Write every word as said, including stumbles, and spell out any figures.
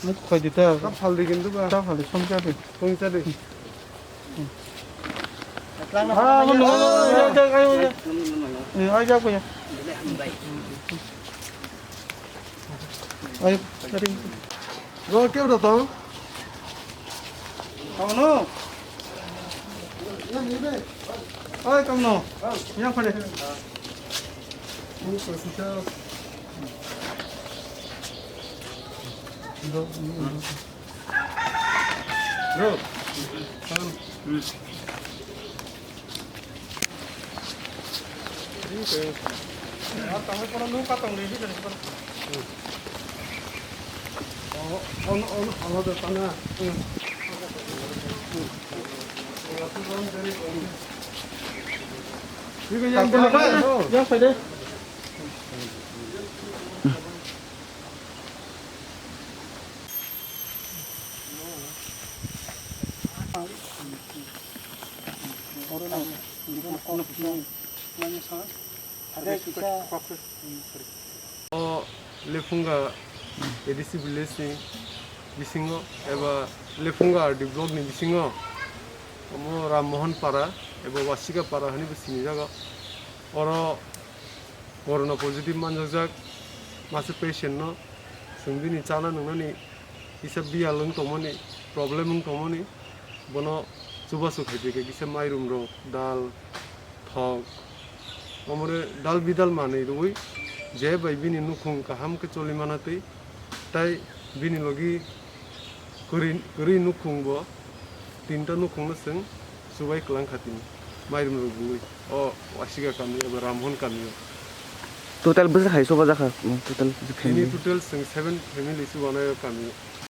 Nuk khoi di ta. Tam phal di kintu ba. Tam phal di, som cha di. Som cha di. Ah, mo no. Ai, ai, ai. Eh, ai, ja ko ya. Ai, tari. Ro, keu da tong? Kamu no? Ai, kamu no? Yang pada. Bro. Yang pada. O Lephunga A D C village ni bisingo eba Lephunga R D block ni bisingo omo Ram Mohan Para eba Wasika Para hinwi bo sinijago. Oro corona positive manjakjak masa patient no, chwng bini chana nwngnani kisa biyal wng tongmani, problem wng tongmani, bono chubachu khaidi khe kisa mairum rok, dal, thok, omore dal bidal manwi rwui je bai bini nukhung kaham khe choli mana twi, tai bini logi kwrwi, kwrwi nukhung bo tinta nukhungno chwng chubai kwlang kha tini, mairum rok bumui o Wasika kami eba Ramhon kamio. Total bwsa hai soba jakha, total bwsa ini family? Total chwng seven family chubanai o kamio.